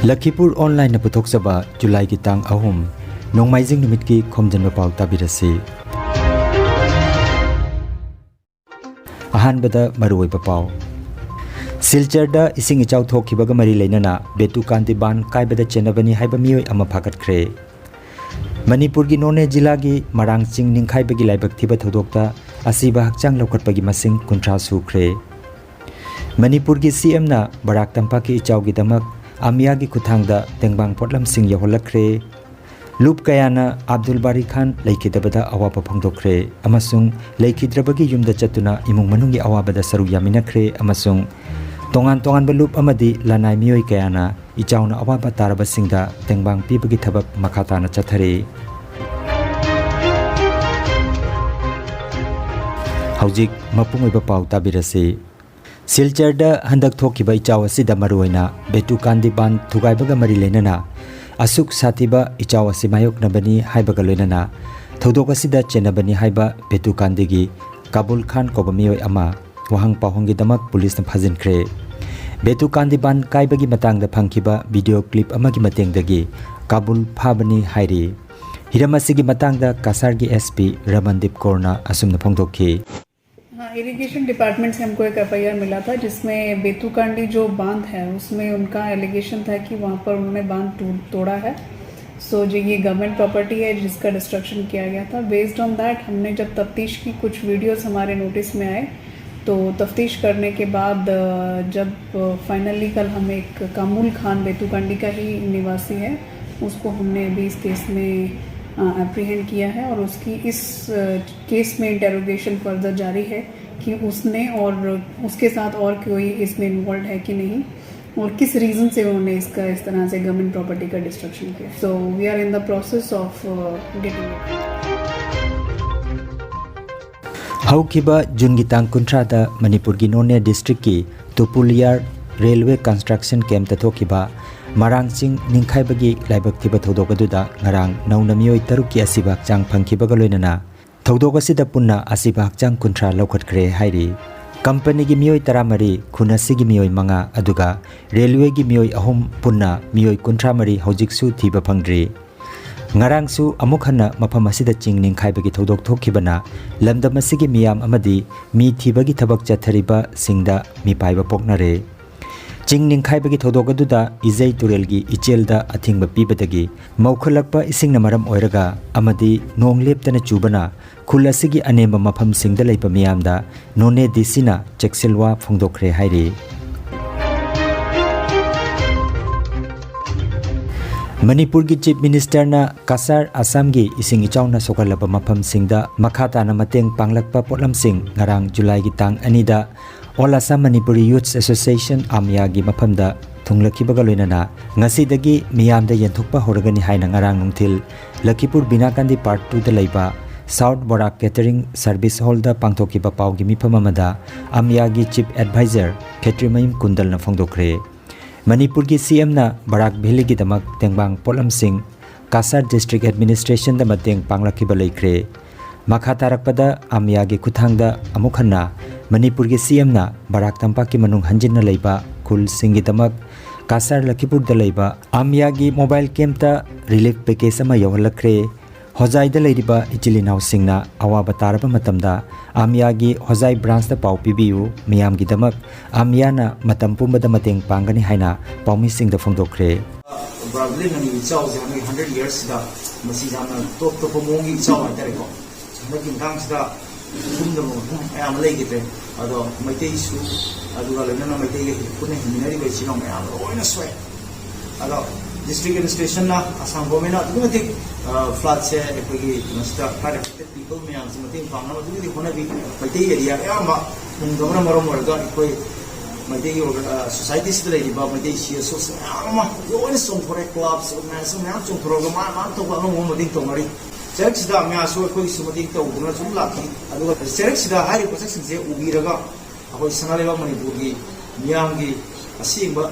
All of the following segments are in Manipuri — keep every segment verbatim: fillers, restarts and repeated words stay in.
ꯂꯈꯤꯄꯨꯔ ꯑꯣꯟꯂꯥꯏꯟꯅ ꯄꯨꯊꯣꯛꯆꯕ ꯖꯨꯂꯥꯏꯒꯤ ꯇꯥꯡ ꯑꯍꯨꯝ, ꯅꯣꯡꯃꯥꯏꯖꯤꯡ ꯅꯨꯃꯤꯠꯀꯤ ꯈꯣꯝꯖꯤꯟꯕ ꯄꯥꯎ ꯇꯥꯕꯤꯔꯁꯤ꯫ ꯑꯍꯥꯟꯕꯗ ꯃꯔꯨꯑꯣꯏꯕ ꯄꯥꯎ꯫ ꯁꯤꯜꯆꯔꯗ ꯏꯁꯤꯡ ꯏꯆꯥꯎ ꯊꯣꯛꯈꯤꯕꯒ ꯃꯔꯤ ꯂꯩꯅꯅ ꯕꯦꯇꯨꯀꯥꯟꯗꯤ ꯕꯥꯟ ꯀꯥꯏꯕꯗ ꯆꯦꯟꯅꯕꯅꯤ ꯍꯥꯏꯕ ꯃꯤꯑꯣꯏ ꯑꯃ ꯐꯥꯒꯠꯈ꯭ꯔꯦ꯫ ꯃꯅꯤꯄꯨꯔꯒꯤ ꯅꯣꯅꯦ ꯖꯤꯂꯥꯒꯤ ꯃꯔꯥꯡ ꯆꯤꯡ ꯅꯤꯡꯈꯥꯏꯕꯒꯤ ꯂꯥꯏꯕꯛ ꯊꯤꯕ ꯊꯧꯗꯣꯛꯇ ꯑꯁꯤꯕ ꯍꯛꯆꯥꯡ ꯂꯧꯈꯠꯄꯒꯤ ꯃꯁꯤꯡ ꯀꯨꯟꯊ꯭ꯔꯥ ꯁꯨꯈ꯭ꯔꯦ꯫ ꯃꯅꯤꯄꯨꯔꯒꯤ ꯁꯤ ꯑꯦꯝꯅ ꯕꯔꯥꯛ ꯇꯝꯄꯥꯛꯀꯤ ꯏꯆꯥꯎꯒꯤꯗꯃꯛ ꯑꯃꯤꯌꯥꯒꯤ ꯈꯨꯠꯊꯥꯡꯗ ꯇꯦꯡꯕꯥꯡ ꯄꯣꯠꯂꯝꯁꯤꯡ ꯌꯧꯍꯜꯂꯛꯈ꯭ꯔꯦ꯫ ꯂꯨꯞ ꯀꯌꯥꯅ ꯑꯕꯗꯨꯜ ꯕꯥꯔꯤ ꯈꯥꯟ ꯂꯩꯈꯤꯗꯕꯗ ꯑꯋꯥꯕ ꯐꯣꯡꯗꯣꯛꯈ꯭ꯔꯦ ꯑꯃꯁꯨꯡ ꯂꯩꯈꯤꯗ꯭ꯔꯕꯒꯤ ꯌꯨꯝꯗ ꯆꯠꯇꯨꯅ ꯏꯃꯨꯡ ꯃꯅꯨꯡꯒꯤ ꯑꯋꯥꯕꯗ ꯁꯔꯨꯛ ꯌꯥꯃꯤꯟꯅꯈ꯭ꯔꯦ ꯑꯃꯁꯨꯡ ꯇꯣꯉꯥꯟ ꯇꯣꯉꯥꯟꯕ ꯂꯨꯞ ꯑꯃꯗꯤ ꯂꯅꯥꯏ ꯃꯤꯑꯣꯏ ꯀꯌꯥꯅ ꯏꯆꯥꯎꯅ ꯑꯋꯥꯕ ꯇꯥꯔꯕꯁꯤꯡꯗ ꯇꯦꯡꯕꯥꯡ ꯄꯤꯕꯒꯤ ꯊꯕꯛ ꯃꯈꯥ ꯇꯥꯅ ꯆꯠꯊꯔꯤ꯫ ꯍꯧꯖꯤꯛ ꯃꯄꯨꯡ ꯑꯣꯏꯕ ꯄꯥꯎ ꯇꯥꯕꯤꯔꯁꯤ꯫ ꯁꯤꯜꯆꯔꯗ ꯍꯟꯗꯛ ꯊꯣꯛꯈꯤꯕ ꯏꯆꯥꯎ ꯑꯁꯤꯗ ꯃꯔꯨꯑꯣꯏꯅ ꯕꯦꯇꯨꯀꯥꯟꯗꯤ ꯕꯥꯟ ꯊꯨꯒꯥꯏꯕꯒ ꯃꯔꯤ ꯂꯩꯅꯅ ꯑꯁꯨꯛ ꯁꯥꯊꯤꯕ ꯏꯆꯥꯎ ꯑꯁꯤ ꯃꯥꯌꯣꯛꯅꯕꯅꯤ ꯍꯥꯏꯕꯒ ꯂꯣꯏꯅꯅ ꯊꯧꯗꯣꯛ ꯑꯁꯤꯗ ꯆꯦꯟꯅꯕꯅꯤ ꯍꯥꯏꯕ ꯕꯦꯇꯨꯀꯥꯟꯗꯤꯒꯤ ꯀꯥꯕꯨꯜ ꯈꯥꯟ ꯀꯧꯕ ꯃꯤꯑꯣꯏ ꯑꯃ ꯋꯥꯍꯪ ꯄꯥꯎꯍꯪꯒꯤꯗꯃꯛ ꯄꯨꯂꯤꯁꯅ ꯐꯥꯖꯤꯟꯈ꯭ꯔꯦ꯫ ꯕꯦꯇꯨꯀꯥꯟꯗꯤ ꯕꯥꯟ ꯀꯥꯏꯕꯒꯤ ꯃꯇꯥꯡꯗ ꯐꯪꯈꯤꯕ ꯚꯤꯗꯤꯑꯣ ꯀ꯭ꯂꯤꯞ ꯑꯃꯒꯤ ꯃꯇꯦꯡꯗꯒꯤ ꯀꯥꯕꯨꯜ ꯐꯥꯕꯅꯤ ꯍꯥꯏꯔꯤ꯫ ꯍꯤꯔꯝ ꯑꯁꯤꯒꯤ ꯃꯇꯥꯡꯗ ꯀꯁꯥꯔꯒꯤ ꯑꯦꯁ ꯄꯤ ꯔꯃꯟꯗꯤꯞ ꯀꯣꯔꯅ ꯑꯁꯨꯝꯅ ꯐꯣꯡꯗꯣꯛꯈꯤ꯫ हाँ, इरिगेशन डिपार्टमेंट से हमको एक एफआईआर मिला था, जिसमें बेतुकांडी जो बांध है, उसमें उनका एलिगेशन था कि वहाँ पर उन्होंने बांध टू- तोड़ा है। सो जो ये गवर्नमेंट प्रॉपर्टी है, जिसका डिस्ट्रक्शन किया गया था। बेस्ड ऑन दैट, हमने जब तफ्तीश की, कुछ वीडियोस हमारे नोटिस में आए, तो तफ्तीश करने के बाद, अ, जब फाइनली कल हमें एक कामुल खान, बेतुकांडी का ही निवासी है, उसको हमने अभी इस केस में अप्रीहेंड किया है और उसकी इस केस में इंटेरोगेशन फर्दर जारी है कि उसने और उसके साथ और कोई इसमें इन्वॉल्व है कि नहीं और किस रीज़न से उन्होंने इसका, इस तरह से गवर्नमेंट प्रॉपर्टी का डिस्ट्रक्शन किया। So we are in the process of getting it. ꯍꯧꯈꯤꯕ ꯖꯨꯟꯒꯤ ꯇꯥꯡ ꯀꯨꯟꯊ꯭ꯔꯥꯗ ꯃꯅꯤꯄꯨꯔꯒꯤ ꯅꯣꯅꯦ ꯗꯤꯁꯇ꯭ꯔꯤꯛꯀꯤ ꯇꯨꯄꯨꯂꯤꯌꯥꯔ ꯔꯦꯜꯋꯦ ꯀꯟꯁꯇ꯭ꯔꯛꯁꯟ ꯀꯦꯝꯞꯇ ꯊꯣꯛꯈꯤꯕ ꯃꯔꯥꯡ ꯆꯤꯡ ꯅꯤꯡꯈꯥꯏꯕꯒꯤ ꯂꯥꯏꯕꯛ ꯊꯤꯕ ꯊꯧꯗꯣꯛ ꯑꯗꯨꯗ ꯉꯔꯥꯡ ꯅꯧꯅ ꯃꯤꯑꯣꯏ ꯇꯔꯨꯛꯀꯤ ꯑꯁꯤꯕ ꯍꯛꯆꯥꯡ ꯐꯪꯈꯤꯕꯒ ꯂꯣꯏꯅꯅ ꯊꯧꯗꯣꯛ ꯑꯁꯤꯗ ꯄꯨꯟꯅ ꯑꯁꯤꯕ ꯍꯛꯆꯥꯡ ꯀꯨꯟꯊ꯭ꯔꯥ ꯂꯧꯈꯠꯈ꯭ꯔꯦ ꯍꯥꯏꯔꯤ꯫ ꯀꯝꯄꯅꯤꯒꯤ ꯃꯤꯑꯣꯏ ꯇꯔꯥꯃꯔꯤ, ꯈꯨꯟ ꯑꯁꯤꯒꯤ ꯃꯤꯑꯣꯏ ꯃꯉꯥ, ꯑꯗꯨꯒ ꯔꯦꯜꯋꯦꯒꯤ ꯃꯤꯑꯣꯏ ꯑꯍꯨꯝ, ꯄꯨꯟꯅ ꯃꯤꯑꯣꯏ ꯀꯨꯟꯊ꯭ꯔꯥ ꯃꯔꯤ ꯍꯧꯖꯤꯛꯁꯨ ꯊꯤꯕ ꯐꯪꯗ꯭ꯔꯤ꯫ ꯉꯔꯥꯡꯁꯨ ꯑꯃꯨꯛ ꯍꯟꯅ ꯃꯐꯝ ꯑꯁꯤꯗ ꯆꯤꯡ ꯅꯤꯡꯈꯥꯏꯕꯒꯤ ꯊꯧꯗꯣꯛ ꯊꯣꯛꯈꯤꯕꯅ ꯂꯝꯗꯝ ꯑꯁꯤꯒꯤ ꯃꯤꯌꯥꯝ ꯑꯃꯗꯤ ꯃꯤ ꯊꯤꯕꯒꯤ ꯊꯕꯛ ꯆꯠꯊꯔꯤꯕꯁꯤꯡꯗ ꯃꯤꯄꯥꯏꯕ ꯄꯣꯛꯅꯔꯦ꯫ ꯆꯤꯡ ꯅꯤꯡꯈꯥꯏꯕꯒꯤ ꯊꯧꯗꯣꯛ ꯑꯗꯨꯗ ꯏꯖꯩ ꯇꯨꯔꯦꯜꯒꯤ ꯏꯆꯦꯜꯗ ꯑꯊꯤꯡꯕ ꯄꯤꯕꯗꯒꯤ ꯃꯧꯈꯠꯂꯛꯄ ꯏꯁꯤꯡꯅ ꯃꯔꯝ ꯑꯣꯏꯔꯒ ꯑꯃꯗꯤ ꯅꯣꯡ ꯂꯦꯞꯇꯅ ꯆꯨꯕꯅ ꯈꯨꯜ ꯑꯁꯤꯒꯤ ꯑꯅꯦꯝꯕ ꯃꯐꯝꯁꯤꯡꯗ ꯂꯩꯕ ꯃꯤꯌꯥꯝꯗ ꯅꯣꯅꯦ ꯗꯤ ꯁꯤꯅ ꯆꯦꯛꯁꯤꯜꯋꯥ ꯐꯣꯡꯗꯣꯛꯈ꯭ꯔꯦ ꯍꯥꯏꯔꯤ꯫ ꯃꯅꯤꯄꯨꯔꯒꯤ ꯆꯤꯐ ꯃꯤꯅꯤꯁꯇꯔꯅ ꯀꯁꯥꯔ ꯑꯁꯥꯝꯒꯤ ꯏꯁꯤꯡ ꯏꯆꯥꯎꯅ ꯁꯣꯛꯍꯜꯂꯕ ꯃꯐꯝꯁꯤꯡꯗ ꯃꯈꯥ ꯇꯥꯅ ꯃꯇꯦꯡ ꯄꯥꯡꯂꯛꯄ ꯄꯣꯠꯂꯝꯁꯤꯡ ꯉꯔꯥꯡ ꯖꯨꯂꯥꯏꯒꯤ ꯇꯥꯡ ꯑꯅꯤꯗ All Assam Manipuri Youths Association, ꯑꯥꯃꯌꯥꯒꯤ ꯃꯐꯝꯗ ꯊꯨꯡꯂꯈꯤꯕꯒ ꯂꯣꯏꯅꯅ ꯉꯁꯤꯗꯒꯤ ꯃꯤꯌꯥꯝꯗ ꯌꯦꯟꯊꯣꯛꯄ ꯍꯧꯔꯒꯅꯤ ꯍꯥꯏꯅ ꯉꯔꯥꯡ ꯅꯨꯡꯊꯤꯜ ꯂꯈꯤꯄꯨꯔ ꯕꯤꯅꯥꯀꯥꯟꯗꯤ ꯄꯥꯔꯠ ꯇꯨꯗ ꯂꯩꯕ ꯁꯥꯎꯠ ꯕꯣꯔꯥꯛ ꯀꯦꯇꯔꯤꯡ ꯁꯔꯚꯤꯁ ꯍꯣꯜꯗ ꯄꯥꯡꯊꯣꯛꯈꯤꯕ ꯄꯥꯎꯒꯤ ꯃꯤꯐꯝ ꯑꯃꯗ ꯑꯥꯃꯌꯥꯒꯤ ꯆꯤꯐ ꯑꯦꯗꯚꯥꯏꯖꯔ ꯈꯦꯇ꯭ꯔꯤꯃꯌꯨꯝ ꯀꯨꯟꯗꯜꯅ ꯐꯣꯡꯗꯣꯛꯈ꯭ꯔꯦ꯫ ꯃꯅꯤꯄꯨꯔꯒꯤ ꯁꯤ ꯑꯦꯝꯅ ꯕꯔꯥꯛ ꯚꯦꯂꯤꯒꯤꯗꯃꯛ ꯇꯦꯡꯕꯥꯡ ꯄꯣꯠꯂꯝꯁꯤꯡ ꯀꯁꯥꯔ ꯗꯤꯁꯇ꯭ꯔꯤꯛ ꯑꯦꯗꯃꯤꯅꯤꯁꯇ꯭ꯔꯦꯁꯟꯗ ꯃꯇꯦꯡ ꯄꯥꯡꯂꯛꯈꯤꯕ ꯂꯩꯈ꯭ꯔꯦ꯫ ꯃꯈꯥ ꯇꯥꯔꯛꯄꯗ ꯑꯥꯃꯌꯥꯒꯤ ꯈꯨꯠꯊꯥꯡꯗ ꯑꯃꯨꯛ ꯍꯟꯅ ꯃꯅꯤꯄꯨꯔꯒꯤ ꯁꯤ ꯑꯦꯝꯅ ꯕꯔꯥꯛ ꯇꯝꯄꯥꯛꯀꯤ ꯃꯅꯨꯡ ꯍꯟꯖꯤꯟꯅ ꯂꯩꯕ ꯈꯨꯜꯁꯤꯡꯒꯤꯗꯃꯛ ꯀꯁꯥꯔ ꯂꯈꯤꯄꯨꯔꯗ ꯂꯩꯕ ꯑꯥꯃꯌꯥꯒꯤ ꯃꯣꯕꯥꯏꯜ ꯀꯦꯝꯞꯇ ꯔꯤꯂꯤꯐ ꯄꯦꯀꯦꯖ ꯑꯃ ꯌꯧꯍꯜꯂꯛꯈ꯭ꯔꯦ꯫ ꯍꯣꯖꯥꯏꯗ ꯂꯩꯔꯤꯕ ꯏꯆꯤꯜ ꯏꯅꯥꯎꯁꯤꯡꯅ ꯑꯋꯥꯕ ꯇꯥꯔꯕ ꯃꯇꯝꯗ ꯑꯥꯃꯌꯥꯒꯤ ꯍꯣꯖꯥꯏ ꯕ꯭ꯔꯥꯟꯁꯇ ꯄꯥꯎ ꯄꯤꯕꯤꯌꯨ꯫ ꯃꯤꯌꯥꯝꯒꯤꯗꯃꯛ ꯑꯥꯃꯌꯥꯅ ꯃꯇꯝ ꯄꯨꯝꯕꯗ ꯃꯇꯦꯡ ꯄꯥꯡꯒꯅꯤ ꯍꯥꯏꯅ ꯄꯥꯎꯃꯤꯁꯤꯡꯗ ꯐꯣꯡꯗꯣꯛꯈ꯭ꯔꯦ꯫ ꯕ꯭ꯔꯥꯖꯤꯂꯤꯌꯟ ꯂꯝꯒꯤ ꯏꯆꯥꯎꯁꯦ ꯍꯟꯗꯛ ꯍꯟꯗ꯭ꯔꯦꯠ ꯌꯔꯁꯁꯤꯗ ꯃꯁꯤ ꯌꯥꯝꯅ ꯇꯣꯞ ꯇꯣꯞꯄ ꯃꯑꯣꯡꯒꯤ ꯏꯆꯥꯎ ꯍꯥꯏꯇꯥꯔꯦꯀꯣ꯫ ꯍꯟꯗꯛꯀꯤ ꯃꯇꯥꯡꯁꯤꯗ ꯄꯨꯝꯗꯕ ꯃꯐꯝ ꯃꯌꯥꯝ ꯑꯃ ꯂꯩꯈꯤꯗ꯭ꯔꯦ꯫ ꯑꯗꯣ ꯃꯩꯇꯩꯁꯨ, ꯑꯗꯨꯒ ꯂꯣꯏꯅꯅ ꯃꯩꯇꯩꯒ ꯄꯨꯟꯅ ꯍꯤꯡꯃꯤꯟꯅꯔꯤꯕ ꯏꯆꯤꯜ ꯏꯅꯥꯎ ꯃꯌꯥꯝ ꯂꯣꯏꯅ ꯁꯣꯛꯑꯦ꯫ ꯑꯗꯣ ꯗꯤꯁꯇ꯭ꯔꯤꯛ ꯑꯦꯗꯃꯤꯅꯤꯁꯇ꯭ꯔꯦꯁꯟꯅ, ꯑꯁꯥꯝ ꯒꯣꯔꯃꯦꯟꯅ ꯑꯗꯨꯛꯀꯤ ꯃꯇꯤꯛ, ꯑ, ꯐ꯭ꯂꯠꯁꯦ ꯑꯩꯈꯣꯏꯒꯤ ꯀꯩꯅꯣꯁꯤꯗ ꯐ꯭ꯂꯠ ꯑꯦꯐꯦꯛꯇꯦꯠ ꯄꯤꯄꯜ ꯃꯌꯥꯝꯁꯤ ꯃꯇꯦꯡ ꯄꯥꯡꯅꯕ ꯑꯗꯨꯛꯀꯤ ꯃꯇꯤꯛ ꯍꯣꯠꯅꯕꯤ꯫ ꯃꯩꯇꯩ ꯑꯦꯔꯤꯌꯥ ꯑꯌꯥꯝꯕ ꯍꯣꯡꯗꯕꯅ ꯃꯔꯝ ꯑꯣꯏꯔꯒ ꯑꯩꯈꯣꯏ ꯃꯩꯇꯩꯒꯤ ꯑꯣꯔꯒ-, ꯑ, ꯁꯣꯁꯥꯏꯇꯤꯁꯤꯗ ꯂꯩꯔꯤꯕ ꯃꯩꯇꯩ ꯁꯤ ꯑꯦꯁ ꯑꯣꯁ ꯃꯌꯥꯝ ꯑꯃ ꯂꯣꯏꯅ ꯆꯣꯡꯊꯣꯔꯛꯑꯦ꯫ ꯀ꯭ꯂꯕꯁ, ꯑꯣꯔꯒꯅꯥꯏꯖꯦꯁꯟ ꯃꯌꯥꯝ ꯆꯣꯡꯊꯣꯔꯛꯑꯒ ꯃꯥꯅ ꯃꯥꯅ ꯇꯧꯕ ꯑꯉꯝꯕ ꯃꯇꯦꯡ ꯇꯧꯅꯔꯤ꯫ ꯆꯩꯔꯛꯁꯤꯗ ꯃꯌꯥꯝꯁꯨ ꯑꯩꯈꯣꯏꯒꯤꯁꯨ ꯃꯇꯦꯡ ꯇꯧꯗꯨꯅ ꯁꯨꯝ ꯂꯥꯛꯈꯤ꯫ ꯑꯗꯨꯒ ꯆꯩꯔꯛꯁꯤꯗ ꯍꯥꯏꯔꯤꯕ ꯄꯣꯠꯁꯛꯁꯤꯡꯁꯦ ꯎꯕꯤꯔꯒ ꯑꯩꯈꯣꯏ ꯁꯅꯥ ꯂꯩꯕꯥꯛ ꯃꯅꯤꯄꯨꯔꯒꯤ ꯃꯤꯌꯥꯝꯒꯤ ꯑꯁꯦꯡꯕ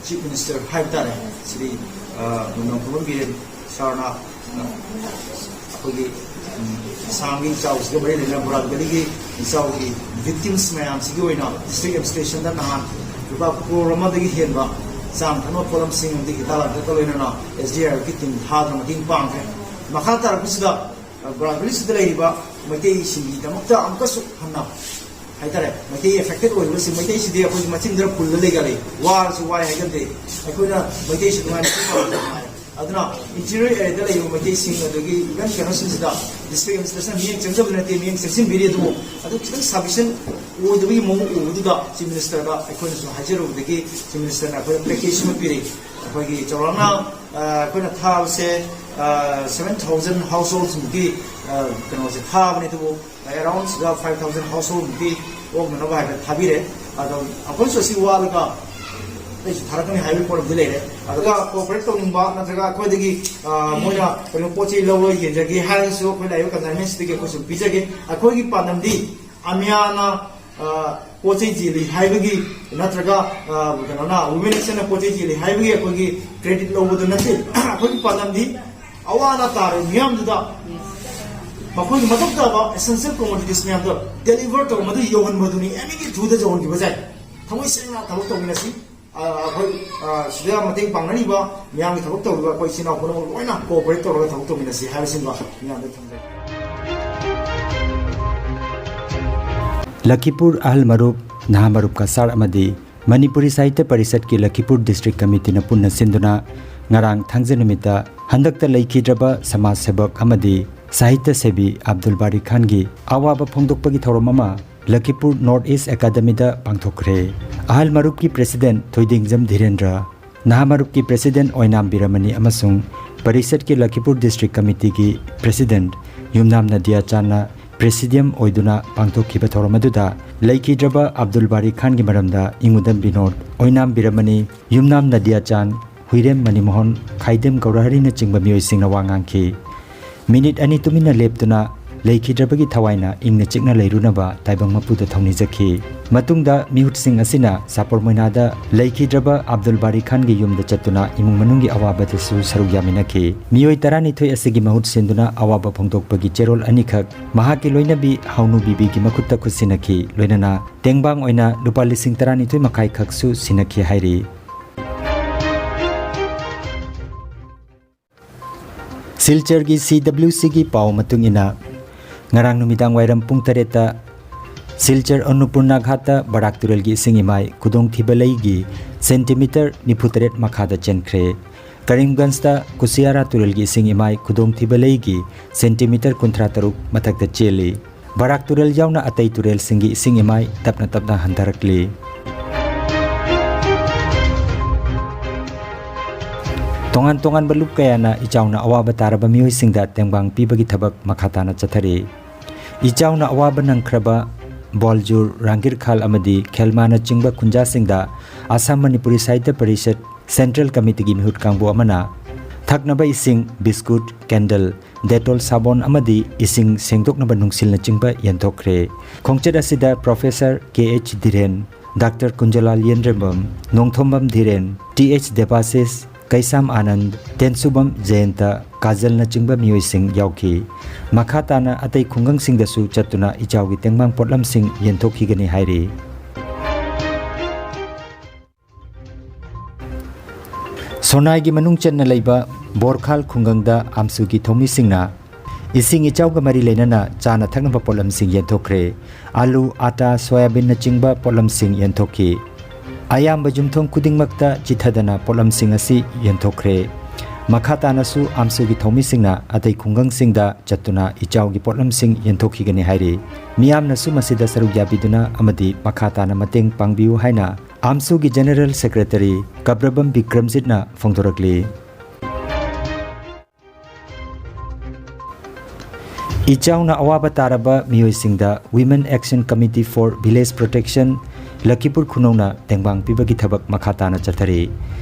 ꯆꯤꯐ ꯃꯤꯅꯤꯁꯇꯔ ꯍꯥꯏꯕ ꯇꯥꯔꯦ, ꯁ꯭ꯔꯤ, ꯑ, ꯅꯣꯡꯊꯣꯝꯕꯝ ꯕꯤꯔꯦꯟ ꯁꯥꯔꯅ, ꯑ, ꯑꯩꯈꯣꯏꯒꯤ, ꯎꯝ, ꯁꯥꯡꯒꯤ ꯏꯆꯥꯎꯁꯤꯒ ꯃꯔꯤ ꯂꯩꯅꯅ ꯕꯣꯔꯥꯛ ꯚꯦꯂꯤꯒꯤ ꯏꯆꯥꯎꯒꯤ ꯚꯤꯛꯇꯤꯝꯁ ꯃꯌꯥꯝꯁꯤꯒꯤ ꯑꯣꯏꯅ ꯗꯤꯁꯇ꯭ꯔꯤꯛ ꯑꯦꯗꯃꯤꯅꯤꯁꯇ꯭ꯔꯦꯁꯟꯗ ꯅꯍꯥꯟ ꯂꯨꯄꯥ ꯀ꯭ꯔꯣꯔ ꯑꯃꯗꯒꯤ ꯍꯦꯟꯕ ꯆꯥꯅ ꯊꯛꯅꯕ ꯄꯣꯠꯂꯝꯁꯤꯡ ꯑꯃꯗꯤ ꯍꯤꯗꯥꯛ ꯂꯥꯡꯊꯛꯀ ꯂꯣꯏꯅꯅ ꯑꯦꯁ ꯗꯤ ꯑꯥꯔ ꯑꯦꯐꯀꯤ ꯇꯤꯝ ꯊꯥꯗꯨꯅ ꯃꯇꯦꯡ ꯄꯥꯡꯈ꯭ꯔꯦ꯫ ꯃꯈꯥ ꯇꯥꯔꯛꯄꯁꯤꯗ ꯕꯣꯔꯥꯛ ꯚꯦꯂꯤꯁꯤꯗ ꯂꯩꯔꯤꯕ ꯃꯩꯇꯩꯁꯤꯡꯒꯤꯗꯃꯛꯇ ꯑꯃꯨꯛꯀꯁꯨ ꯍꯟꯅ ꯍꯥꯏꯇꯥꯔꯦ, ꯃꯩꯇꯩ ꯑꯦꯐꯦꯛꯇꯦꯠ ꯑꯣꯏꯔꯤꯕꯁꯤꯡ, ꯃꯩꯇꯩꯁꯤꯗꯤ ꯑꯩꯈꯣꯏꯒꯤ ꯃꯆꯤꯟꯗ ꯄꯨꯜꯂ ꯂꯩꯒꯜꯂꯤ, ꯋꯥꯔꯁꯨ ꯋꯥꯏ ꯍꯥꯏꯒꯟꯗꯦ꯫ ꯑꯩꯈꯣꯏꯅ ꯃꯩꯇꯩꯁꯤꯗ ꯅꯨꯡꯉꯥꯏꯅ ꯂꯩꯕ ꯅꯨꯡꯉꯥꯏ꯫ ꯑꯗꯨꯅ ꯏꯟꯇꯤꯔꯤꯌꯔ ꯑꯦꯔꯤꯌꯥꯗ ꯂꯩꯔꯤꯕ ꯃꯩꯇꯩꯁꯤꯡ, ꯑꯗꯒꯤ ꯏꯚꯟ ꯀꯩꯅꯣꯁꯤꯡꯁꯤꯗ, ꯗꯤꯁꯇ꯭ꯔꯤꯛ ꯑꯦꯗꯃꯤꯅꯤꯁꯇ꯭ꯔꯦꯁꯟ ꯃꯤꯠꯌꯦꯡ ꯆꯪꯖꯕ ꯅꯠꯇꯦ, ꯃꯤꯠꯌꯦꯡ ꯆꯪꯁꯤꯟꯕꯤꯔꯤ꯫ ꯑꯗꯨꯕꯨ ꯑꯗꯨ ꯈꯤꯇꯪ ꯁꯐꯤꯁꯦꯟ ꯑꯣꯏꯗꯕꯒꯤ ꯃꯑꯣꯡ ꯎꯕꯗꯨꯗ ꯆꯤꯐ ꯃꯤꯅꯤꯁꯇꯔꯗ ꯑꯩꯈꯣꯏꯅꯁꯨ ꯍꯥꯏꯖꯔꯨꯕꯗꯒꯤ ꯆꯤꯐ ꯃꯤꯅꯤꯁꯇꯔꯅ ꯑꯩꯈꯣꯏꯗ ꯄꯦꯀꯦꯖ ꯑꯃ ꯄꯤꯔꯛꯏ꯫ ꯑꯩꯈꯣꯏꯒꯤ ꯆꯥꯎꯔꯥꯛꯅ ꯑꯩꯈꯣꯏꯅ ꯊꯥꯕꯁꯦ ꯁꯚꯦꯟ ꯊꯥꯎꯖꯟ ꯍꯥꯎꯁ ꯍꯣꯜꯁꯃꯨꯛꯀꯤ ꯀꯩꯅꯣꯁꯦ ꯊꯥꯕꯅꯤ꯫ ꯑꯗꯨꯕꯨ ꯑꯦꯔꯥꯎꯟ ꯁꯤꯗ ꯐꯥꯏꯚ ꯊꯥꯎꯖꯟ ꯍꯥꯎꯁ ꯍꯣꯜꯃꯨꯛꯇꯤ ꯑꯣꯛꯅꯅꯕ ꯍꯥꯏꯐꯦꯠ ꯊꯥꯕꯤꯔꯦ꯫ ꯑꯗꯣ ꯑꯩꯈꯣꯏꯁꯨ ꯑꯁꯤ ꯋꯥꯠꯂꯒ ꯑꯩꯁꯨ ꯊꯥꯔꯛꯀꯅꯤ ꯍꯥꯏꯕꯒꯤ ꯄꯣꯠ ꯑꯃꯗꯤ ꯂꯩꯔꯦ꯫ ꯑꯗꯨꯒ ꯀꯣꯑꯣꯄꯔꯦꯠ ꯇꯧꯅꯤꯡꯕ ꯅꯠꯇ꯭ꯔꯒ ꯑꯩꯈꯣꯏꯗꯒꯤ ꯃꯣꯏꯅ ꯀꯩꯅꯣ ꯄꯣꯠ ꯆꯩ ꯂꯧꯔ ꯌꯦꯟꯖꯒꯦ ꯍꯥꯏꯔꯒꯁꯨ ꯑꯩꯈꯣꯏ ꯂꯥꯛꯏꯕ ꯀꯟꯁꯥꯏꯟꯃꯦꯟꯁꯤꯗꯒꯤ ꯑꯩꯈꯣꯏꯁꯨ ꯄꯤꯖꯒꯦ꯫ ꯑꯩꯈꯣꯏꯒꯤ ꯄꯥꯟꯗꯝꯗꯤ ꯑꯃꯤꯌꯥꯅ ꯄꯣꯠ ꯆꯩ ꯆꯦꯜꯂꯤ ꯍꯥꯏꯕꯒꯤ ꯅꯠꯇ꯭ꯔꯒ ꯀꯩꯅꯣꯅ ꯋꯨꯃꯦꯟ ꯑꯦꯛꯁꯟꯅ ꯄꯣꯠ ꯆꯩ ꯆꯦꯜꯂꯤ ꯍꯥꯏꯕꯒꯤ ꯑꯩꯈꯣꯏꯒꯤ ꯀ꯭ꯔꯦꯗꯤꯠ ꯂꯧꯕꯗꯨ ꯅꯠꯇꯦ꯫ ꯑꯩꯈꯣꯏꯒꯤ ꯄꯥꯟꯗꯝꯗꯤ ꯑꯋꯥ ꯑꯅꯥ ꯇꯥꯔꯕ ꯃꯤꯌꯥꯝꯗꯨꯗ ꯃꯈꯣꯏꯒꯤ ꯃꯊꯧ ꯇꯥꯕ ꯑꯦꯁꯦꯟꯁꯤꯌꯦꯜ ꯀꯣꯃꯣꯗꯤꯇꯤꯁ ꯃꯌꯥꯝꯗꯣ ꯗꯦꯂꯤꯚꯔ ꯇꯧꯔꯝꯕꯗꯨ ꯌꯧꯍꯟꯕꯗꯨꯅꯤ ꯑꯦꯅꯤꯒꯤ ꯊ꯭ꯔꯨꯗ ꯌꯧꯍꯟꯈꯤꯕ ꯌꯥꯏ꯫ ꯊꯃꯣꯏ ꯁꯦꯡꯅ ꯊꯕꯛ ꯇꯧꯃꯤꯟꯅꯁꯤ꯫ ꯑꯩꯈꯣꯏ ꯁꯤꯗ ꯃꯇꯦꯡ ꯄꯥꯡꯅꯔꯤꯕ ꯃꯤꯌꯥꯝꯒꯤ ꯊꯕꯛ ꯇꯧꯔꯤꯕ ꯑꯩꯈꯣꯏ ꯏꯆꯤꯟ ꯏꯅꯥꯎ ꯄꯨꯝꯅꯃꯛ ꯂꯣꯏꯅ ꯀꯣꯑꯣꯄꯔꯦꯠ ꯇꯧꯔꯒ ꯊꯕꯛ ꯇꯧꯃꯤꯟꯅꯁꯤ ꯍꯥꯏꯕꯁꯤꯃ ꯃꯤꯌꯥꯝꯗ ꯊꯝꯖꯒꯦ꯫ ꯂꯈꯤꯄꯨꯔ ꯑꯍꯜ ꯃꯔꯨꯞ, ꯅꯍꯥ ꯃꯔꯨꯞ ꯀꯁꯥꯔ ꯑꯃꯗꯤ ꯃꯅꯤꯄꯨꯔꯤ ꯁꯥꯍꯤꯇ꯭ꯌ ꯄꯔꯤꯁꯠꯀꯤ ꯂꯈꯤꯄꯨꯔ ꯗꯤꯁꯇ꯭ꯔꯤꯛ ꯀꯃꯤꯇꯤꯅ ꯄꯨꯟꯅ ꯁꯤꯟꯗꯨꯅ ꯉꯔꯥꯡ ꯊꯥꯡꯖ ꯅꯨꯃꯤꯠꯇ ꯍꯟꯗꯛꯇ ꯂꯩꯈꯤꯗ꯭ꯔꯕ ꯁꯃꯥꯖ ꯁꯦꯕꯛ ꯑꯃꯗꯤ ꯁꯥꯍꯤꯇ꯭ꯌ ꯁꯦꯕꯤ ꯑꯕꯗꯨꯜ ꯕꯥꯔꯤ ꯈꯥꯟꯒꯤ ꯑꯋꯥꯕ ꯐꯣꯡꯗꯣꯛꯄꯒꯤ ꯊꯧꯔꯝ ꯑꯃ ꯂꯈꯤꯄꯨꯔ ꯅꯣꯔꯠ ꯏꯁ ꯑꯦꯀꯥꯗꯃꯤꯗ ꯄꯥꯡꯊꯣꯛꯈ꯭ꯔꯦ꯫ ꯑꯍꯜ ꯃꯔꯨꯞꯀꯤ ꯄ꯭ꯔꯦꯁꯤꯗꯦꯟꯠ ꯊꯣꯏꯗꯤꯡꯖꯝ ꯙꯤꯔꯦꯟꯗ꯭ꯔ, ꯅꯍꯥ ꯃꯔꯨꯞꯀꯤ ꯄ꯭ꯔꯦꯁꯤꯗꯦꯟꯠ ꯑꯣꯏꯅꯥꯝ ꯕꯤꯔꯃꯅꯤ ꯑꯃꯁꯨꯡ ꯄꯔꯤꯁꯠꯀꯤ ꯂꯈꯤꯄꯨꯔ ꯗꯤꯁꯇ꯭ꯔꯤꯛ ꯀꯃꯤꯇꯤꯒꯤ ꯄ꯭ꯔꯦꯁꯤꯗꯦꯟꯠ ꯌꯨꯝꯅꯥꯝ ꯅꯗꯤꯌꯥ ꯆꯥꯟꯅ ꯄ꯭ꯔꯦꯁꯤꯗꯤꯌꯝ ꯑꯣꯏꯗꯨꯅ ꯄꯥꯡꯊꯣꯛꯈꯤꯕ ꯊꯧꯔꯝ ꯑꯗꯨꯗ ꯂꯩꯈꯤꯗ꯭ꯔꯕ ꯑꯕꯗꯨꯜ ꯕꯥꯔꯤ ꯈꯥꯟꯒꯤ ꯃꯔꯝꯗ ꯏꯉꯨꯗꯝ ꯕꯤꯅꯣꯗ, ꯑꯣꯏꯅꯥꯝ ꯕꯤꯔꯃꯅꯤ, ꯌꯨꯝꯅꯥꯝ ꯅꯗꯤꯌꯥ ꯆꯥꯟ, ꯍꯨꯏꯔꯦꯝ ꯃꯅꯤꯃꯣꯍꯟ, ꯈꯥꯏꯗꯦꯝ ꯒꯧꯔꯍꯔꯤꯅꯆꯤꯡꯕ ꯃꯤꯑꯣꯏꯁꯤꯡꯅ ꯋꯥ ꯉꯥꯡꯈꯤ꯫ ꯃꯤꯅꯤꯠ ꯑꯅꯤ ꯇꯨꯃꯤꯟꯅ ꯂꯦꯞꯇꯨꯅ ꯂꯩꯈꯤꯗ꯭ꯔꯕꯒꯤ ꯊꯋꯥꯏꯅ ꯏꯪꯅ ꯆꯤꯛꯅ ꯂꯩꯔꯨꯅꯕ ꯇꯥꯏꯕꯪ ꯃꯄꯨꯗ ꯊꯧꯅꯤꯖꯈꯤ꯫ ꯃꯇꯨꯡꯗ ꯃꯤꯍꯨꯠꯁꯤꯡ ꯑꯁꯤꯅ ꯁꯥꯄꯣꯔ ꯃꯣꯏꯅꯥꯗ ꯂꯩꯈꯤꯗ꯭ꯔꯕ ꯑꯕꯗꯨꯜ ꯕꯥꯔꯤ ꯈꯥꯟꯒꯤ ꯌꯨꯝꯗ ꯆꯠꯇꯨꯅ ꯏꯃꯨꯡ ꯃꯅꯨꯡꯒꯤ ꯑꯋꯥꯕꯗꯁꯨ ꯁꯔꯨꯛ ꯌꯥꯃꯤꯟꯅꯈꯤ꯫ ꯃꯤꯑꯣꯏ ꯇꯔꯥꯅꯤꯊꯣꯏ ꯑꯁꯤꯒꯤ ꯃꯍꯨꯠ ꯁꯤꯟꯗꯨꯅ ꯑꯋꯥꯕ ꯐꯣꯡꯗꯣꯛꯄꯒꯤ ꯆꯦꯔꯣꯜ ꯑꯅꯤꯈꯛ ꯃꯍꯥꯛꯀꯤ ꯂꯣꯏꯅꯕꯤ ꯍꯥꯎꯅꯨ ꯕꯤꯕꯤꯒꯤ ꯃꯈꯨꯠꯇ ꯈꯨꯠꯁꯤꯟꯅꯈꯤ꯫ ꯂꯣꯏꯅꯅ ꯇꯦꯡꯕꯥꯡ ꯑꯣꯏꯅ ꯂꯨꯄꯥ ꯂꯤꯁꯤꯡ ꯇꯔꯥꯅꯤꯊꯣꯏ ꯃꯈꯥꯏ ꯈꯛꯁꯨ ꯁꯤꯟꯅꯈꯤ ꯍꯥꯏꯔꯤ꯫ ꯁꯤꯜꯆꯔꯒꯤ ꯁꯤ ꯗꯕ꯭ꯂꯤꯎ ꯁꯤꯒꯤ ꯄꯥꯎ ꯃꯇꯨꯡ ꯏꯟꯅ, ꯉꯔꯥꯡ ꯅꯨꯃꯤꯗꯥꯡ ꯋꯥꯏꯔꯝ ꯄꯨꯡ ꯇꯔꯦꯠꯇ ꯁꯤꯜꯆꯔ ꯑꯟꯅꯄꯨꯔꯅꯥ ꯘꯥꯠꯇ ꯕꯔꯥꯛ ꯇꯨꯔꯦꯜꯒꯤ ꯏꯁꯤꯡ ꯏꯃꯥꯏ ꯈꯨꯗꯣꯡꯊꯤꯕ ꯂꯩꯒꯤ ꯁꯦꯟꯇꯤꯃꯤꯇꯔ ꯅꯤꯐꯨ ꯇꯔꯦꯠ ꯃꯈꯥꯗ ꯆꯦꯟꯈ꯭ꯔꯦ꯫ ꯀꯔꯤꯝꯒꯟꯖꯇ ꯀꯨꯁꯤꯌꯥꯔꯥ ꯇꯨꯔꯦꯜꯒꯤ ꯏꯁꯤꯡ ꯏꯃꯥꯏ ꯈꯨꯗꯣꯡꯊꯤꯕ ꯂꯩꯒꯤ ꯁꯦꯟꯇꯤꯃꯤꯇꯔ ꯀꯨꯟꯊ꯭ꯔꯥ ꯇꯔꯨꯛ ꯃꯊꯛꯇ ꯆꯦꯜꯂꯤ꯫ ꯕꯔꯥꯛ ꯇꯨꯔꯦꯜ ꯌꯥꯎꯅ ꯑꯇꯩ ꯇꯨꯔꯦꯜꯁꯤꯡꯒꯤ ꯏꯁꯤꯡ ꯏꯃꯥꯏ ꯇꯞꯅ ꯇꯞꯅ ꯍꯟꯊꯔꯛꯂꯤ꯫ ꯇꯣꯉꯥꯟ ꯇꯣꯉꯥꯟꯕ ꯂꯨꯞ ꯀꯌꯥꯅ ꯏꯆꯥꯎꯅ ꯑꯋꯥꯕ ꯇꯥꯔꯕ ꯃꯤꯑꯣꯏꯁꯤꯡꯗ ꯇꯦꯡꯕꯥꯡ ꯄꯤꯕꯒꯤ ꯊꯕꯛ ꯃꯈꯥ ꯇꯥꯅ ꯆꯠꯊꯔꯤ꯫ ꯏꯆꯥꯎꯅ ꯑꯋꯥꯕ ꯅꯪꯈ꯭ꯔꯕ ꯕꯣꯜꯖꯨꯔ, ꯔꯥꯡꯒꯤꯔꯈꯥꯜ ꯑꯃꯗꯤ ꯈꯦꯜꯃꯥꯅꯆꯤꯡꯕ ꯈꯨꯟꯖꯥꯁꯤꯡꯗ ꯑꯁꯥꯝ ꯃꯅꯤꯄꯨꯔꯤ ꯁꯥꯍꯤꯇ꯭ꯌ ꯄꯔꯤꯁꯠ ꯁꯦꯟꯇ꯭ꯔꯦꯜ ꯀꯃꯤꯇꯤꯒꯤ ꯃꯤꯍꯨꯠ ꯀꯥꯡꯕꯨ ꯑꯃꯅ ꯊꯛꯅꯕ ꯏꯁꯤꯡ, ꯕꯤꯁꯀꯨꯠ, ꯀꯦꯟꯗꯜ, ꯗꯦꯇꯣꯜ ꯁꯥꯕꯣꯟ ꯑꯃꯗꯤ ꯏꯁꯤꯡ ꯁꯦꯡꯗꯣꯛꯅꯕ ꯅꯨꯡꯁꯤꯜꯅꯆꯤꯡꯕ ꯌꯦꯟꯊꯣꯛꯈ꯭ꯔꯦ꯫ ꯈꯣꯡꯆꯠ ꯑꯁꯤꯗ professor K H Dhiren, doctor Kunjalal Yendrembam, Nongthombam Dhiren, T H Debasish, Keisham Anand, Tensubam Jayanta, ꯀꯥꯖꯜꯅꯆꯤꯡꯕ ꯃꯤꯑꯣꯏꯁꯤꯡ ꯌꯥꯎꯈꯤ꯫ ꯃꯈꯥ ꯇꯥꯅ ꯑꯇꯩ ꯈꯨꯡꯒꯪꯁꯤꯡꯗꯁꯨ ꯆꯠꯇꯨꯅ ꯏꯆꯥꯎꯒꯤ ꯇꯦꯡꯕꯥꯡ ꯄꯣꯠꯂꯝꯁꯤꯡ ꯌꯦꯟꯊꯣꯛꯈꯤꯒꯅꯤ ꯍꯥꯏꯔꯤ꯫ ꯁꯣꯅꯥꯏꯒꯤ ꯃꯅꯨꯡ ꯆꯟꯅ ꯂꯩꯕ ꯕꯣꯔꯈꯥꯜ ꯈꯨꯡꯒꯪꯗ ꯑꯝꯁꯨꯒꯤ ꯊꯧꯃꯤꯁꯤꯡꯅ ꯏꯁꯤꯡ ꯏꯆꯥꯎꯒ ꯃꯔꯤ ꯂꯩꯅꯅ ꯆꯥꯅ ꯊꯛꯅꯕ ꯄꯣꯠꯂꯝꯁꯤꯡ ꯌꯦꯟꯊꯣꯛꯈ꯭ꯔꯦ꯫ ꯑꯥꯂꯨ, ꯑꯥꯇꯥ, ꯁꯣꯌꯥꯕꯤꯟꯅꯆꯤꯡꯕ ꯄꯣꯠꯂꯝꯁꯤꯡ ꯌꯦꯟꯊꯣꯛꯈꯤ꯫ ꯑꯌꯥꯝꯕ ꯌꯨꯝꯊꯣꯡ ꯈꯨꯗꯤꯡꯃꯛꯇ ꯆꯤꯊꯗꯅ ꯄꯣꯠꯂꯝꯁꯤꯡ ꯑꯁꯤ ꯌꯦꯟꯊꯣꯛꯈ꯭ꯔꯦ꯫ ꯃꯈꯥ ꯇꯥꯅꯁꯨ ꯑꯝꯁꯨꯒꯤ ꯊꯧꯃꯤꯁꯤꯡꯅ ꯑꯇꯩ ꯈꯨꯡꯒꯪꯁꯤꯡꯗ ꯆꯠꯇꯨꯅ ꯏꯆꯥꯎꯒꯤ ꯄꯣꯠꯂꯝꯁꯤꯡ ꯌꯦꯟꯊꯣꯛꯈꯤꯒꯅꯤ ꯍꯥꯏꯔꯤ꯫ ꯃꯤꯌꯥꯝꯅꯁꯨ ꯃꯁꯤꯗ ꯁꯔꯨꯛ ꯌꯥꯕꯤꯗꯨꯅ ꯑꯃꯗꯤ ꯃꯈꯥ ꯇꯥꯅ ꯃꯇꯦꯡ ꯄꯥꯡꯕꯤꯌꯨ ꯍꯥꯏꯅ ꯑꯝꯁꯨꯒꯤ ꯖꯦꯅꯔꯦꯜ ꯁꯦꯀ꯭ꯔꯦꯇꯔꯤ ꯀꯕ꯭ꯔꯕꯝ ꯕꯤꯀ꯭ꯔꯝꯖꯤꯠꯅ ꯐꯣꯡꯗꯣꯔꯛꯂꯤ꯫ ꯏꯆꯥꯎꯅ ꯑꯋꯥꯕ ꯇꯥꯔꯕ ꯃꯤꯑꯣꯏꯁꯤꯡꯗ Women Action Committee for Village Protection ꯂꯈꯤꯄꯨꯔ ꯈꯨꯅꯧꯅ ꯇꯦꯡꯕꯥꯡ ꯄꯤꯕꯒꯤ ꯊꯕꯛ ꯃꯈꯥ ꯇꯥꯅ ꯆꯠꯊꯔꯤ꯫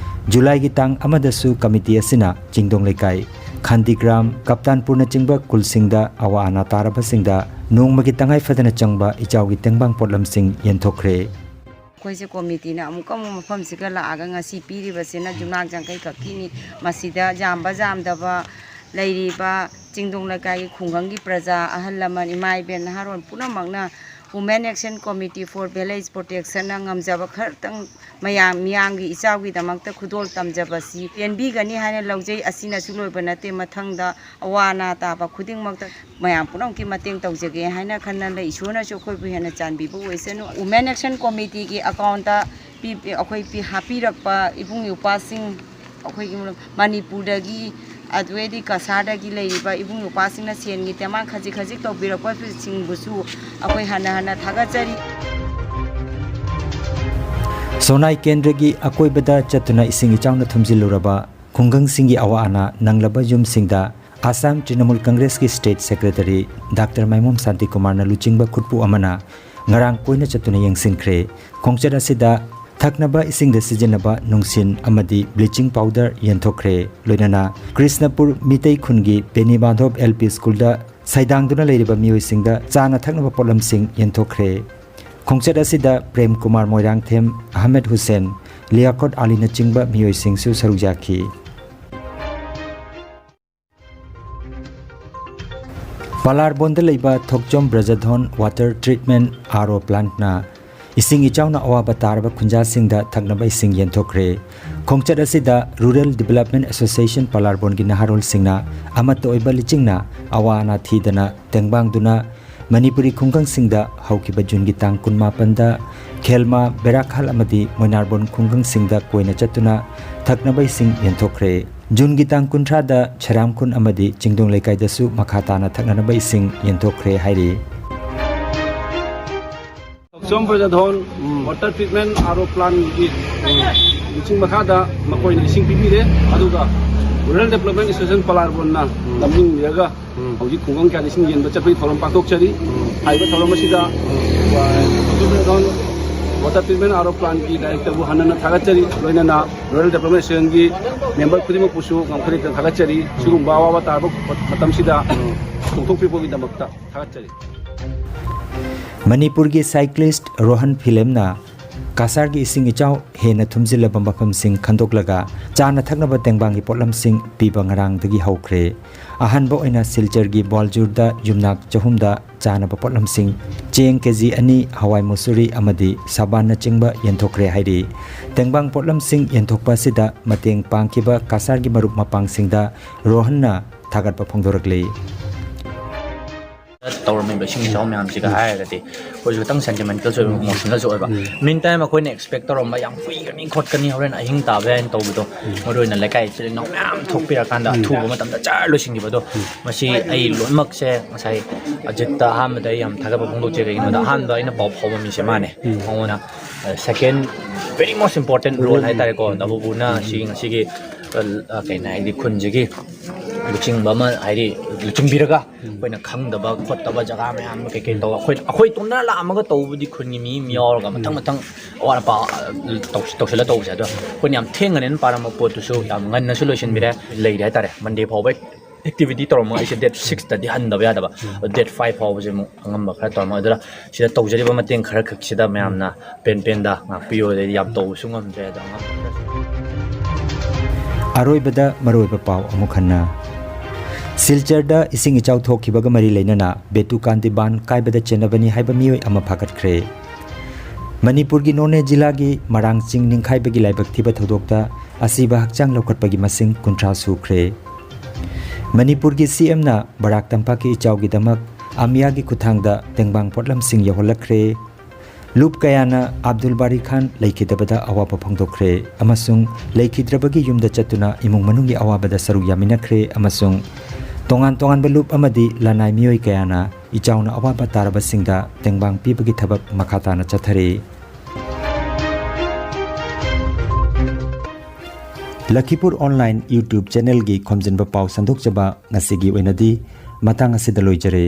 ꯖꯨꯂꯥꯏꯒꯤ ꯇꯥꯡ ꯑꯃꯗꯁꯨ ꯀꯃꯤꯇꯤ ꯑꯁꯤꯅ ꯆꯤꯡꯗꯣꯡ ꯂꯩꯀꯥꯏ, ꯈꯥꯟꯗꯤꯒ꯭ꯔꯥꯝ, ꯀꯞꯇꯥꯟꯄꯨꯔꯅꯆꯤꯡꯕ ꯈꯨꯜꯁꯤꯡꯗ ꯑꯋꯥ ꯑꯅꯥ ꯇꯥꯔꯕꯁꯤꯡꯗ ꯅꯣꯡꯃꯒꯤ ꯇꯉꯥꯏ ꯐꯗꯅ ꯆꯪꯕ ꯏꯆꯥꯎꯒꯤ ꯇꯦꯡꯕꯥꯡ ꯄꯣꯠꯂꯝꯁꯤꯡ ꯌꯦꯟꯊꯣꯛꯈ꯭ꯔꯦ꯫ ꯑꯩꯈꯣꯏꯁꯦ ꯀꯣꯃꯤꯇꯤꯅ ꯑꯃꯨꯛꯀ ꯑꯃꯨꯛ ꯃꯐꯝꯁꯤꯒ ꯂꯥꯛꯑꯒ ꯉꯁꯤ ꯄꯤꯔꯤꯕꯁꯤꯅ ꯌꯨꯝꯅꯥꯛ ꯌꯥꯡꯈꯩ ꯈꯛꯀꯤꯅꯤ꯫ ꯃꯁꯤꯗ ꯌꯥꯝꯕ ꯌꯥꯝꯗꯕ ꯂꯩꯔꯤꯕ ꯆꯤꯡꯗꯣꯡ ꯂꯩꯀꯥꯏꯒꯤ ꯈꯨꯡꯒꯪꯒꯤ ꯄ꯭ꯔꯖꯥ, ꯑꯍꯜ ꯂꯃꯟ, ꯏꯃꯥ ꯏꯕꯦꯜ, ꯅꯍꯥꯔꯣꯜ ꯄꯨꯝꯅꯃꯛꯅ Women Action Committee for Village Protection ꯅ ꯉꯝꯖꯕ ꯈꯔꯇꯪ ꯃꯌꯥꯝ ꯃꯤꯌꯥꯝꯒꯤ ꯏꯆꯥꯎꯒꯤꯗꯃꯛꯇ ꯈꯨꯗꯣꯜ ꯇꯝꯖꯕꯁꯤ ꯄꯦꯟꯕꯤꯒꯅꯤ ꯍꯥꯏꯅ ꯂꯧꯖꯩ꯫ ꯑꯁꯤꯅꯁꯨ ꯂꯣꯏꯕ ꯅꯠꯇꯦ, ꯃꯊꯪꯗ ꯑꯋꯥ ꯑꯅꯥ ꯇꯥꯕ ꯈꯨꯗꯤꯡꯃꯛꯇ ꯃꯌꯥꯝ ꯄꯨꯝꯅꯃꯛꯀꯤ ꯃꯇꯦꯡ ꯇꯧꯖꯒꯦ ꯍꯥꯏꯅ ꯈꯟꯅ ꯂꯩ꯫ ꯏꯁꯣꯔꯅꯁꯨ ꯑꯩꯈꯣꯏꯕꯨ ꯍꯦꯟꯅ ꯆꯥꯟꯕꯤꯕ ꯑꯣꯏꯁꯅꯨ꯫ Women Action Committee ꯒꯤ account ꯇ ꯄꯤ-, ꯑꯩꯈꯣꯏ ꯄꯤ-, ꯍꯥꯞꯄꯤꯔꯛꯄ ꯏꯕꯨꯡ ꯏꯄ꯭ꯋꯥꯁꯤꯡ, ꯑꯩꯈꯣꯏꯒꯤ ꯃꯅꯤꯄꯨꯔꯗꯒꯤ, ꯑꯗꯨꯗꯩꯗꯤ ꯀꯁꯥꯔꯗꯒꯤ ꯂꯩꯔꯤꯕ ꯏꯕꯨꯡ ꯏꯄ꯭ꯋꯥꯁꯤꯡꯅ ꯁꯦꯟꯒꯤ ꯇꯦꯡꯕꯥꯡ ꯈꯖꯤꯛ ꯈꯖꯤꯛ ꯇꯧꯕꯤꯔꯛꯄꯁꯤꯡꯕꯨꯁꯨ ꯑꯩꯈꯣꯏ ꯍꯟꯅ ꯍꯟꯅ ꯊꯥꯒꯠꯆꯔꯤ꯫ ꯁꯣꯅꯥꯏ ꯀꯦꯟꯗ꯭ꯔꯒꯤ ꯑꯀꯣꯏꯕꯗ ꯆꯠꯇꯨꯅ ꯏꯁꯤꯡ ꯏꯆꯥꯎꯅ ꯊꯨꯝꯖꯤꯜꯂꯨꯔꯕ ꯈꯨꯡꯒꯪꯁꯤꯡꯒꯤ ꯑꯋꯥ ꯑꯅꯥ ꯅꯪꯂꯕ ꯌꯨꯝꯁꯤꯡꯗ ꯑꯁꯥꯝ ꯇ꯭ꯔꯤꯅꯃꯨꯜ ꯀꯪꯒ꯭ꯔꯦꯁꯀꯤ state secretary ꯗꯥꯛꯇꯔ ꯃꯥꯏꯃꯣꯝ ꯁꯥꯟꯇꯤꯀꯨꯃꯥꯔꯅ ꯂꯨꯆꯤꯡꯕ ꯈꯨꯠꯄꯨ ꯑꯃꯅ ꯉꯔꯥꯡ ꯀꯣꯏꯅ ꯆꯠꯇꯨꯅ ꯌꯦꯡꯁꯤꯟꯈ꯭ꯔꯦ꯫ ꯈꯣꯡꯆꯠ ꯑꯁꯤꯗ ꯊꯛꯅꯕ ꯏꯁꯤꯡꯗ ꯁꯤꯖꯤꯟꯅꯕ ꯅꯨꯡꯁꯤꯟ ꯑꯃꯗꯤ bleaching powder ꯌꯦꯟꯊꯣꯛꯈ꯭ꯔꯦ꯫ ꯂꯣꯏꯅꯅ ꯀ꯭ꯔꯤꯁꯅꯄꯨꯔ ꯃꯤꯇꯩ ꯈꯨꯟꯒꯤ ꯕꯦꯅꯤ ꯃꯥꯙꯣꯞ L P school ꯗ ꯁꯩꯗꯥꯡꯗꯨꯅ ꯂꯩꯔꯤꯕ ꯃꯤꯑꯣꯏꯁꯤꯡꯗ ꯆꯥꯅ ꯊꯛꯅꯕ ꯄꯣꯠꯂꯝꯁꯤꯡ ꯌꯦꯟꯊꯣꯛꯈ꯭ꯔꯦ꯫ ꯈꯣꯡꯆꯠ ꯑꯁꯤꯗ ꯄ꯭ꯔꯦꯝ ꯀꯨꯃꯥꯔ ꯃꯣꯏꯔꯥꯡꯊꯦꯝ, ꯑꯍꯃꯦꯗ ꯍꯨꯁꯦꯟ, ꯂꯤꯌꯥꯀꯣꯠ ꯑꯂꯤꯅꯆꯤꯡꯕ ꯃꯤꯑꯣꯏꯁꯤꯡꯁꯨ ꯁꯔꯨꯛ ꯌꯥꯈꯤ꯫ ꯄꯂꯥꯔꯕꯣꯟꯗ ꯂꯩꯕ ꯊꯣꯛꯆꯣꯝ ꯕ꯭ꯔꯖꯙꯣꯟ water treatment R O plant ꯅ ꯏꯁꯤꯡ ꯏꯆꯥꯎꯅ ꯑꯋꯥꯕ ꯇꯥꯔꯕ ꯈꯨꯟꯖꯥꯁꯤꯡꯗ ꯊꯛꯅꯕ ꯏꯁꯤꯡ ꯌꯦꯟꯊꯣꯛꯈ꯭ꯔꯦ꯫ ꯈꯣꯡꯆꯠ ꯑꯁꯤꯗ Rural Development Association ꯄꯂꯥꯔꯕꯣꯟꯒꯤ ꯅꯍꯥꯔꯣꯜꯁꯤꯡꯅ ꯑꯃꯠꯇ ꯑꯣꯏꯕ ꯂꯤꯆꯤꯡꯅ ꯑꯋꯥ ꯑꯅꯥ ꯊꯤꯗꯅ ꯇꯦꯡꯕꯥꯡꯗꯨꯅ ꯃꯅꯤꯄꯨꯔꯤ ꯈꯨꯡꯒꯪꯁꯤꯡꯗ ꯍꯧꯈꯤꯕ ꯖꯨꯟꯒꯤ ꯇꯥꯡ ꯀꯨꯟꯃꯥꯄꯟꯗ ꯈꯦꯜꯃꯥ, ꯕꯦꯔꯥꯈꯥꯜ ꯑꯃꯗꯤ ꯃꯣꯏꯅꯥꯔꯕꯣꯟ ꯈꯨꯡꯒꯪꯁꯤꯡꯗ ꯀꯣꯏꯅ ꯆꯠꯇꯨꯅ ꯊꯛꯅꯕ ꯏꯁꯤꯡ ꯌꯦꯟꯊꯣꯛꯈ꯭ꯔꯦ꯫ ꯖꯨꯟꯒꯤ ꯇꯥꯡ ꯀꯨꯟꯊ꯭ꯔꯥꯗ ꯁꯦꯔꯥꯝꯈꯨꯟ ꯑꯃꯗꯤ ꯆꯤꯡꯗꯣꯡ ꯂꯩꯀꯥꯏꯗꯁꯨ ꯃꯈꯥ ꯇꯥꯅ ꯊꯛꯅꯅꯕ ꯏꯁꯤꯡ ꯌꯦꯟꯊꯣꯛꯈ꯭ꯔꯦ ꯍꯥꯏꯔꯤ꯫ ꯊꯣꯛꯆꯣꯝ ꯕ꯭ꯔꯖꯙꯣꯟ water treatment R O plant ꯀꯤ ꯂꯨꯆꯤꯡ ꯃꯈꯥꯗ ꯃꯈꯣꯏꯅ ꯏꯁꯤꯡ ꯄꯤꯕꯤꯔꯦ꯫ ꯑꯗꯨꯒ Rural Development Association ꯄꯂꯥꯔꯕꯣꯟꯅ ꯂꯝꯖꯤꯡꯕꯤꯔꯒ ꯍꯧꯖꯤꯛ ꯈꯨꯡꯒꯪ ꯀꯌꯥꯗ ꯏꯁꯤꯡ ꯌꯦꯟꯕ ꯆꯠꯄꯒꯤ ꯊꯧꯔꯝ ꯄꯥꯡꯊꯣꯛꯆꯔꯤ꯫ ꯍꯥꯏꯔꯤꯕ ꯊꯧꯔꯝ ꯑꯁꯤꯗ ꯊꯣꯛꯆꯣꯝ ꯕ꯭ꯔꯖꯙꯣꯟ Water treatment R O plant ꯀꯤ director ꯕꯨ ꯍꯟꯅ ꯍꯟꯅ ꯊꯥꯒꯠꯆꯔꯤ꯫ ꯂꯣꯏꯅꯅ Rural Development Association ꯒꯤ member ꯈꯨꯗꯤꯡꯃꯛꯄꯨꯁꯨ ꯉꯝꯈꯩ ꯂꯩꯇꯅ ꯊꯥꯒꯠꯆꯔꯤ꯫ ꯁꯤꯒꯨꯝꯕ ꯑꯋꯥꯕ ꯇꯥꯔꯕ ꯃꯇꯝꯁꯤꯗ ꯆꯣꯡꯊꯣꯛꯄꯤꯔꯛꯄꯒꯤꯗꯃꯛꯇ ꯊꯥꯒꯠꯆꯔꯤ꯫ ꯃꯅꯤꯄꯨꯔꯒꯤ cyclist ꯔꯣꯍꯟ ꯐꯤꯂꯦꯝꯅ ꯀꯥꯁꯥꯔꯒꯤ ꯏꯁꯤꯡ ꯏꯆꯥꯎ ꯍꯦꯟꯅ ꯊꯨꯝꯖꯤꯜꯂꯕ ꯃꯐꯝꯁꯤꯡ ꯈꯟꯗꯣꯛꯂꯒ ꯆꯥꯅ ꯊꯛꯅꯕ ꯇꯦꯡꯕꯥꯡꯒꯤ ꯄꯣꯠꯂꯝꯁꯤꯡ ꯄꯤꯕ ꯉꯔꯥꯡꯗꯒꯤ ꯍꯧꯈ꯭ꯔꯦ꯫ ꯑꯍꯥꯟꯕ ꯑꯣꯏꯅ ꯁꯤꯜꯆꯔꯒꯤ ꯕꯣꯜꯖꯨꯔꯗ ꯌꯨꯝꯅꯥꯛ ꯆꯍꯨꯝꯗ ꯆꯥꯅꯕ ꯄꯣꯠꯂꯝꯁꯤꯡ, ꯆꯦꯡ ꯀꯦ ꯖꯤ ꯑꯅꯤ, ꯍꯋꯥꯏ ꯃꯨꯁꯨꯔꯤ ꯑꯃꯗꯤ ꯁꯥꯕꯥꯟꯅꯆꯤꯡꯕ ꯌꯦꯟꯊꯣꯛꯈ꯭ꯔꯦ ꯍꯥꯏꯔꯤ꯫ ꯇꯦꯡꯕꯥꯡ ꯄꯣꯠꯂꯝꯁꯤꯡ ꯌꯦꯟꯊꯣꯛꯄ ꯑꯁꯤꯗ ꯃꯇꯦꯡ ꯄꯥꯡꯈꯤꯕ ꯀꯥꯁꯥꯔꯒꯤ ꯃꯔꯨꯞ ꯃꯄꯥꯡꯁꯤꯡꯗ ꯔꯣꯍꯟꯅ ꯊꯥꯒꯠꯄ ꯐꯣꯡꯗꯣꯔꯛꯂꯤ꯫ ꯇꯧꯔꯝꯃꯤꯕ ꯏꯁꯤꯡ ꯏꯆꯥꯎ ꯃꯌꯥꯝꯁꯤꯒ ꯍꯥꯏꯔꯒꯗꯤ ꯑꯩꯈꯣꯏꯁꯨ ꯈꯤꯇꯪ sentimental ꯁꯨ ꯑꯣꯏꯕ, emotional ꯁꯨ ꯑꯣꯏꯕ꯫ Meantime ꯑꯩꯈꯣꯏꯅ expect ꯇꯧꯔꯝꯕ ꯌꯥꯝ ꯀꯨꯏꯒꯅꯤ ꯈꯣꯠꯀꯅꯤ ꯍꯣꯔꯦꯟ ꯑꯍꯤꯡ ꯇꯥꯕ ꯌꯥꯏꯅ ꯇꯧꯕꯗꯣ, ꯃꯔꯨ ꯑꯣꯏꯅ ꯂꯩꯀꯥꯏ ꯏꯆꯤꯜ ꯏꯅꯥꯎ ꯃꯌꯥꯝ ꯊꯣꯛꯄꯤꯔꯀꯥꯟꯗ ꯑꯊꯨꯕ ꯃꯇꯝꯗ ꯖꯔ ꯂꯣꯏꯁꯤꯟꯈꯤꯕꯗꯣ꯫ ꯃꯁꯤ ꯑꯩ ꯂꯣꯏꯅꯃꯛꯁꯦ ꯉꯁꯥꯏ ꯑꯖꯤꯠꯇ ꯑꯍꯥꯟꯕꯗ ꯑꯩ ꯌꯥꯝ ꯊꯥꯒꯠꯄ ꯐꯣꯡꯗꯣꯛꯆꯩ꯫ ꯀꯩꯒꯤꯅꯣꯗ ꯑꯍꯥꯟꯕ ꯑꯩꯅ ꯄꯥꯎ ꯐꯥꯎꯕ ꯃꯤꯁꯦ ꯃꯥꯅꯦ꯫ ꯃꯉꯣꯟꯗ second very most important role ꯍꯥꯏꯇꯥꯔꯦꯀꯣ, ꯗꯥꯕꯨꯕꯨꯅ ꯁꯤ ꯉꯁꯤꯒꯤ ꯀꯩꯅꯣ ꯍꯥꯏꯗꯤ ꯈꯨꯟꯁꯤꯒꯤ ꯂꯨꯆꯤꯡꯕ ꯑꯃ ꯍꯥꯏꯗꯤ ꯂꯨꯆꯤꯡꯕꯤꯔꯒ ꯑꯩꯈꯣꯏꯅ ꯈꯪꯗꯕ ꯈꯣꯠꯇꯕ ꯖꯒꯥ ꯃꯌꯥꯝ ꯀꯩꯀꯩ ꯇꯧꯕ, ꯑꯩꯈꯣꯏ ꯑꯩꯈꯣꯏ ꯇꯣꯝꯅ ꯂꯥꯛꯑꯝꯃꯒ ꯇꯧꯕꯗꯤ ꯈꯨꯟꯒꯤ ꯃꯤ ꯑꯃ ꯌꯥꯎꯔꯒ ꯃꯊꯪ ꯃꯊꯪ ꯑꯋꯥꯠ ꯑꯄꯥ ꯇꯧꯁꯤ- ꯇꯧꯁꯤꯜꯂ ꯇꯧꯕꯁꯦ꯫ ꯑꯗꯣ ꯑꯩꯈꯣꯏꯅ ꯌꯥꯝ ꯊꯦꯡꯅꯅꯦꯅ ꯄꯥꯔꯝꯕ ꯄꯣꯠꯇꯨꯁꯨ ꯌꯥꯝ ꯉꯟꯅꯁꯨ ꯂꯣꯏꯁꯤꯟꯕꯤꯔꯦ, ꯂꯩꯔꯦ ꯍꯥꯏꯇꯥꯔꯦ꯫ Monday ꯐꯥꯎꯕ activity ꯇꯧꯔꯝꯃꯒ ꯑꯩꯁꯦ date six ꯇꯗꯤ ꯍꯟꯗꯕ ꯌꯥꯗꯕ, date five ꯐꯥꯎꯕꯁꯦ ꯑꯃꯨꯛ ꯑꯉꯝꯕ ꯈꯔ ꯇꯧꯔꯝꯃꯒ ꯑꯗꯨꯅ ꯁꯤꯗ ꯇꯧꯖꯔꯤꯕ ꯃꯇꯦꯡ ꯈꯔ ꯈꯛꯁꯤꯗ ꯃꯌꯥꯝꯅ ꯄꯦꯟ ꯄꯦꯟꯗ ꯉꯥꯛꯄꯤꯌꯨ꯫ ꯑꯗꯩꯗꯤ ꯌꯥꯝ ꯇꯧꯕꯁꯨ ꯉꯝꯗ꯭ꯔꯦ ꯑꯗꯣ ꯑꯉꯝꯕ ꯈꯔꯁꯨ꯫ ꯑꯔꯣꯏꯕꯗ ꯃꯔꯨꯑꯣꯏꯕ ꯄꯥꯎ ꯑꯃꯨꯛ ꯍꯟꯅ꯫ ꯁꯤꯜꯆꯔꯗ ꯏꯁꯤꯡ ꯏꯆꯥꯎ ꯊꯣꯛꯈꯤꯕꯒ ꯃꯔꯤ ꯂꯩꯅꯅ ꯕꯦꯇꯨꯀꯥꯟꯇꯤ ꯕꯥꯟ ꯀꯥꯏꯕꯗ ꯆꯦꯟꯅꯕꯅꯤ ꯍꯥꯏꯕ ꯃꯤꯑꯣꯏ ꯑꯃ ꯐꯥꯒꯠꯈ꯭ꯔꯦ꯫ ꯃꯅꯤꯄꯨꯔꯒꯤ ꯅꯣꯅꯦ ꯖꯤꯂꯥꯒꯤ ꯃꯔꯥꯡ ꯆꯤꯡ ꯅꯤꯡꯈꯥꯏꯕꯒꯤ ꯂꯥꯏꯕꯛ ꯊꯤꯕ ꯊꯧꯗꯣꯛꯇ ꯑꯁꯤꯕ ꯍꯛꯆꯥꯡ ꯂꯧꯈꯠꯄꯒꯤ ꯃꯁꯤꯡ ꯀꯨꯟꯊ꯭ꯔꯥ ꯁꯨꯈ꯭ꯔꯦ꯫ ꯃꯅꯤꯄꯨꯔꯒꯤ ꯁꯤ ꯑꯦꯝꯅ ꯕꯔꯥꯛ ꯇꯝꯄꯥꯛꯀꯤ ꯏꯆꯥꯎꯒꯤꯗꯃꯛ ꯑꯃꯤꯌꯥꯒꯤ ꯈꯨꯠꯊꯥꯡꯗ ꯇꯦꯡꯕꯥꯡ ꯄꯣꯠꯂꯝꯁꯤꯡ ꯌꯧꯍꯜꯂꯛꯈ꯭ꯔꯦ꯫ ꯂꯨꯞ ꯀꯌꯥꯅ ꯑꯕꯗꯨꯜ ꯕꯥꯔꯤ ꯈꯥꯟ ꯂꯩꯈꯤꯗꯕꯗ ꯑꯋꯥꯕ ꯐꯣꯡꯗꯣꯛꯈ꯭ꯔꯦ ꯑꯃꯁꯨꯡ ꯂꯩꯈꯤꯗ꯭ꯔꯕꯒꯤ ꯌꯨꯝꯗ ꯆꯠꯇꯨꯅ ꯏꯃꯨꯡ ꯃꯅꯨꯡꯒꯤ ꯑꯋꯥꯕꯗ ꯁꯔꯨꯛ ꯌꯥꯃꯤꯟꯅꯈ꯭ꯔꯦ ꯑꯃꯁꯨꯡ ꯇꯣꯉꯥꯟ ꯇꯣꯉꯥꯟꯕ ꯂꯨꯞ ꯑꯃꯗꯤ ꯂꯅꯥꯏ ꯃꯤꯑꯣꯏ ꯀꯌꯥꯅ ꯏꯆꯥꯎꯅ ꯑꯋꯥꯕ ꯇꯥꯔꯕꯁꯤꯡꯗ ꯇꯦꯡꯕꯥꯡ ꯄꯤꯕꯒꯤ ꯊꯕꯛ ꯃꯈꯥ ꯇꯥꯅ ꯆꯠꯊꯔꯤ꯫ ꯂꯈꯤꯄꯨꯔ online YouTube channelꯒꯤ ꯈꯣꯝꯖꯤꯟꯕ ꯄꯥꯎ ꯁꯟꯗꯣꯛꯆꯕ ꯉꯁꯤꯒꯤ ꯑꯣꯏꯅꯗꯤ ꯃꯇꯥꯡ ꯑꯁꯤꯗ ꯂꯣꯏꯖꯔꯦ꯫